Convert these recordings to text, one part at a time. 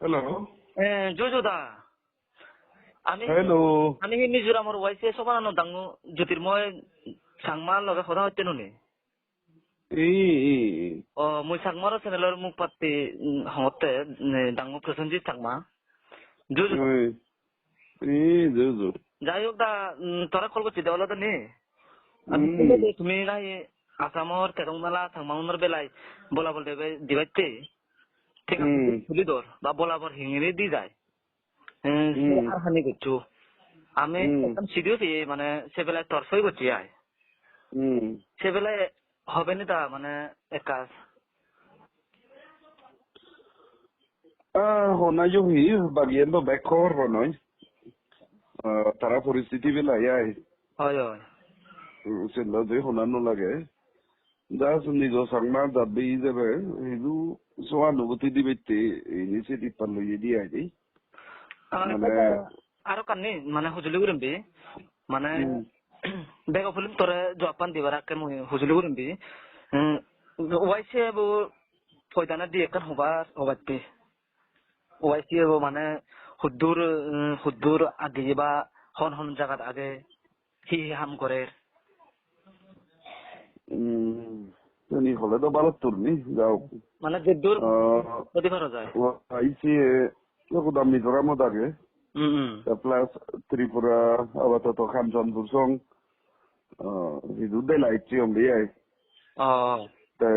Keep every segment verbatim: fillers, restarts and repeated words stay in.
Hello. Eh, Jojo da. Ami, Hello. Ami hi Mizoramor Y C A sobanano dangu Jyotirmoy Changma loge hoda hotte nuni? Ee, ee, ee. O, mui Changmaro channelor mukpatti, mm, hongotte, mm, dangu Prosenjit Changma. Jojo. Ee. Ee, Jojo. Jai hok da, mm, tore call gocchi de olode ni. Ami Hmm. Tumi nahi Assamor Tedongnala Changmaunor belai bolabol debe-, dibatte. Thik age, Hmm. tuli dor, ba bolabol hingiri di jai. Hmm, se Hmm. ar hani goccho. Ami Hmm. ekkan sidiyo peye, mane, se belai tor soi gocchi ai. Hmm. Se belai hobe ni da, mane, ekka Ah, hona yo hi, bagiyan do bek hobor no noi. Ah, tara poristiti bela ai. Hoi, hoi. Hmm, sen do je hona no lage. Just nijo Changma jat beye jebe, hidu soanubuti dibette, initiative pan loye di ai de. Ah, mane, aro kanni, mane hujuli gurim bi, mane, Hmm. Bego pulim tore job pan dibar akke mui hujuli gurim bi. Hmm, Y C A bo poidana di ekkan hobar, hobatte. Y C A bo mane huddur, hmm, huddur age ba hon hon jagat age, hi hi ham gorer. Hmm, seni hole do balok tur ni, jao. Mane jeddur Ah, hodi paro jai. Y C A, loko da Mizoramot age. Hmm, hmm. Te plus Tripura, apatot Kanchanpur song, ah, hidu dela icche onde ai. Oh. Te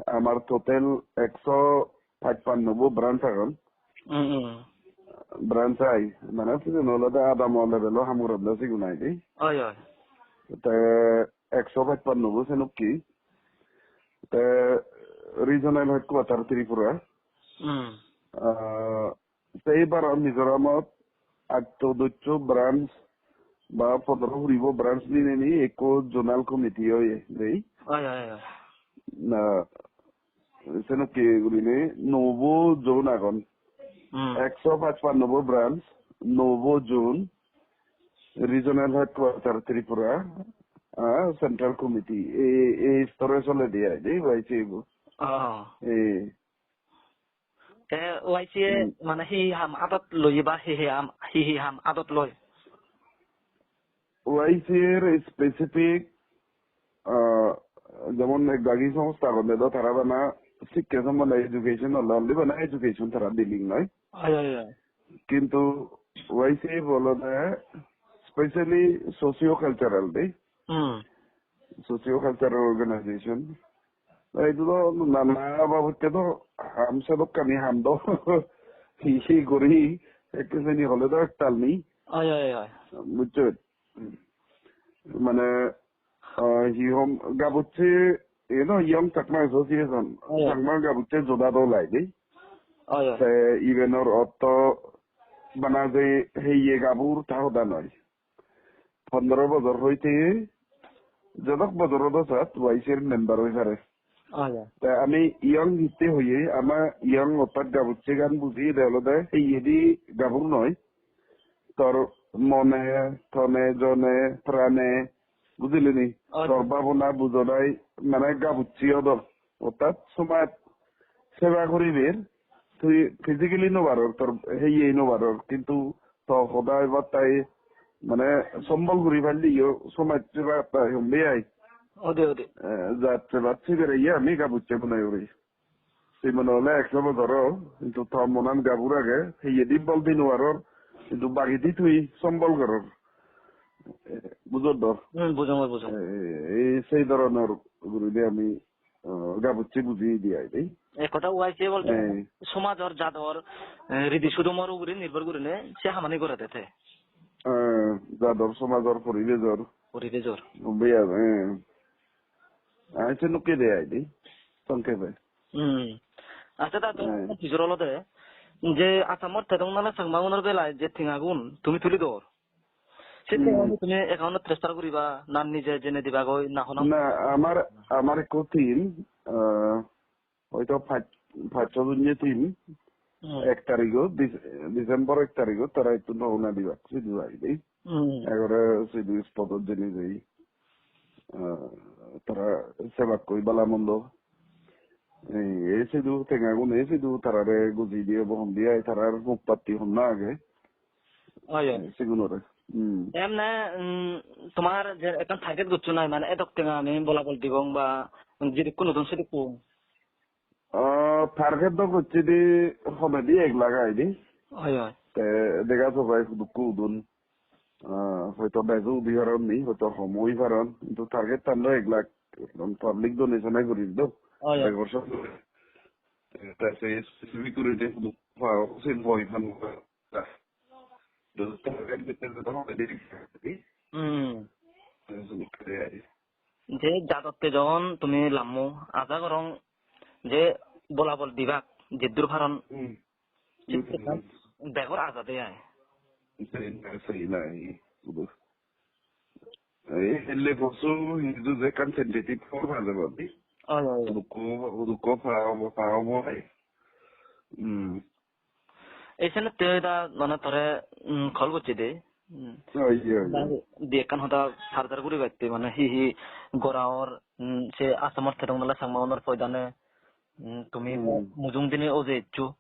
amar total ekso pachpanno bo branch agon. Hmm, hmm. Branch ai, mane sigun olode adamo level-o ham goronde sigun ai de. Oi, oi. Te ekso pachpanno bo senukke. Te regional headquarter Tripura. Hmm. Ah, Sei baro Mizoramot atto doccho branch ba pondro huribo branch nineni ekko zonal committee oye dei. Oi, oi, oi. Na, senokke gurinei nobo zone agon. Hmm. Ekso pachpanno bo branch, nobo zone, regional headquarter Tripura, ah, central committee. Ei, ei store solede ai dei, Y C A bo. Oh. Ei. Te Y C A Hmm. Mane hi hi ham adot loi ba hi hi ham, hi hi ham adot loi? Y C A er specific, ah, jemon ek dagi songstha agonde do tara bana sikke sombonde education ole only bana education tara dealing noi. Oi, oi, oi. Kintu Y C A olode specially socio cultural de. Hmm. Socio cultural organization. Ei do nana babotte do ham sedokkani ham do hi hi guri ekke seni hole do ektal nei. Oi, oi, oi. Bujcho? Mane, ah, hi hom gabucche, you know, Young Chakma Association, oi, oi. Chakma gabucche joda do lai de. Oi, oi. Te ibenor otto bana je heye gabur ta hoda noi. Pondro bojor hoite jedok bojor odo sat Y C A er member oi pare. Acha. Te ami young hitte hoye, ama young ortat gabucche gan buji de olode heyedi gabur noi. Tor mone, tone, jone, prane, bujili ni? Acha. Tor babona bujonai mane gabucche odo. Ortat somaj seba guriber, tui physically no paror, tor heye no paror, kintu to hodai battai mane sombol guri palle yo somaj seba tai hombe ai. Ode, ode. Eh, jat sebat sibere ye ami gabucche mone guri. Tui mone hole ekso bojor o, kintu to monan gabur age, heyedi bol di no paror, kintu bagedi tui sombol goror. Eh, bujor dor. Hmm, bujongor, bujongor. Eh, ei sei dhoronor gurine ami ah, gabucche buji di ai de. Ek hoda Y C A bolte Eh. Somajor, jador, eh, ridi sudumor ugure nirbhor gurine se hamani gorede te. Eh, jador, somajor, poribejor. Poribejor. Beya, eh. Ai se nukke de ai de. Songkebe. Hmm. Acha da, to Eh. Pijor olode je Assamor Tedongnala Changmagunor belai je tengagun tumi tuli dor. Se Hmm. Tenga tumi account-ot transfer guriba, na nije jene dibagoi, na hono? Na, amar, amar ekko team, ah, hoito pach, pach, so jon je team, Hmm. Ek tarigo, Dis-, December ek tarigo, tara etto noguna dibak, sidu ai de. Hmm. Ekkore sidu spot-ot jeni jei. Ah, tara sebakkoi bala mondo. Ei, ei sidu tengagun, ei sidu tarare guji diye bo hon diye, tarar mukpatti honna age. Oi, oi. Ei, sigunore. Hmm. Emne, mm, tomar je ekkan target goccho nai, mane edok tenga ami bolabol dibong ba jidukkun udon sidukkun? Ah, target do gocche di homedi ek lakh ai di. Oi, oi. Te dega so bai hudukku udon. Ah, hoito bejo udi paron ni, hoito hom oi paron. Kintu target tan do ek lakh, public donation ai guri do. Oi, oi. Ek bojor. Te se specific guri de hudukku pao, sin hoi pan. Hmm. Je jadotte jon tumi lammo, aja gorong je bolabol dibak, jeddur paron. Hmm. Begor aja de ai. Sei na, sei na, ei, udu. Ei, helle posu, hintu je ekkan sensitive por paje bodi. Oi, oi, oi. Udukko, udukko pa obo, pa obo ai. Hmm. Ei senotte da mane tore, mm, call gocche de. Mm. Oi, oi, oi. Da di ekkan hoda further guribatte, mane hi hi gora or, mm, se Assamor Tedongnala Changmagunor poidane, mm, tumi Hmm. mujung dine oje eccho,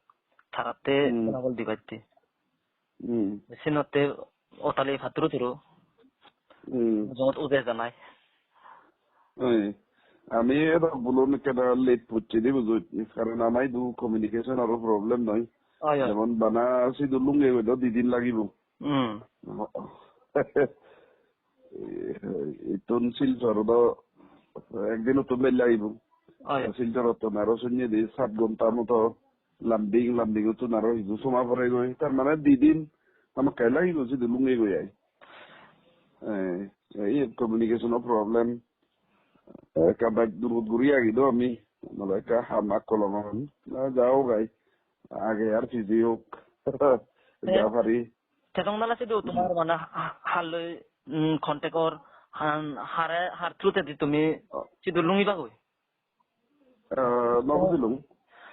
taratte Hmm. bolabol dibatte. Hmm. Senotte otali patturu turu. Hmm. Mujungot oje janai. Oi, ami edok bulon ekkena late pocche de bujoj, karon ama idu communication aro problem noi. Oi, oi. Jemon bana sidu lunge goi do di din lagibo. Hmm. Ittun Silchar do ek din ottun bel lagibo. Oi. Silchar ottun aro sunne di sat ghonta moto lambing, lambing ottun aro hiju soma pore goi. Tar mane di din hamakkai lagibo sidu lunge goi ai. Eh, ei communication o problem. Ekka bej durot guri agi do ami. Nole ekka ham akkolong on. Na jao gai. Age ar piji ok. Ja pari. Tedongnala sidu tomar mane ha-, halloi, mm, contact or, han, hare, har through te di tumi sidu lungi bagoi? Eh, no bujilung.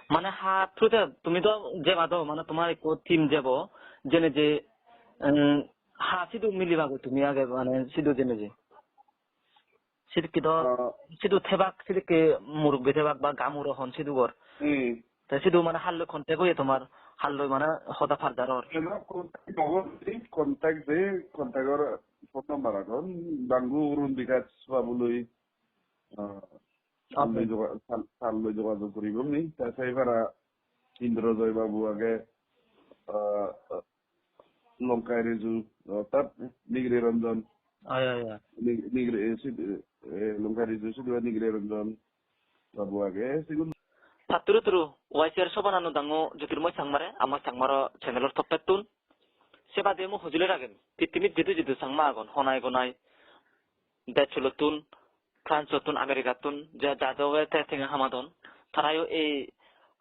Mane har through te tumi to jeba do, mane tomar ekko team jebo, jene je, mm, ha sidu mili bagoi tumi age, mane sidu jene je. Sidikke do, ah, sidu thebak, sidikke murubbi thebak ba gamuro hon sidu gor. Hmm. Te sidu mane halloi contact oye tomar, halloi mane hoda par jaror. Contact obo, contact de, contact or phone number agon, Dangu Urun Bikash babu loi, ah, okay. Salloi joga-, sal-, salloi jogajog guribong ni, te sei para Indrojoy babu age, ah, Lonkai Riju, ortat Nigri Ranjan. Oi, oi, oi. Nig-, Nigri, eh, sid-, eh, Lonkai Riju sidu Nigri Ranjan babu age, sigun. Patturu turu, Y C R sobananu dangu Jyotirmoy Changmare, ama Changmaro channel-or toppettun. Se bade mui hojoli ragem, pittimit jidu jidu Changma agon, honai gonai, dej hulottun, France-ottun, America-ttun, ja, ja doge te tenga hamadon. Tarayo ei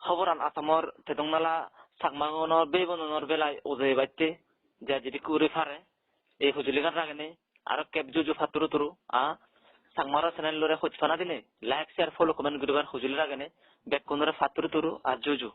hoboran Assamor Tedongnala Changmagunor bhei bonunor belai ujei batte, ja jidikku guri pare, ei hojoligan ragene, aro kep juju patturu turu, a, Changmaro channel lore hojpana dine, like, share, follow, comment guribar hojoli ragene, bekkunore patturu turu, a juju.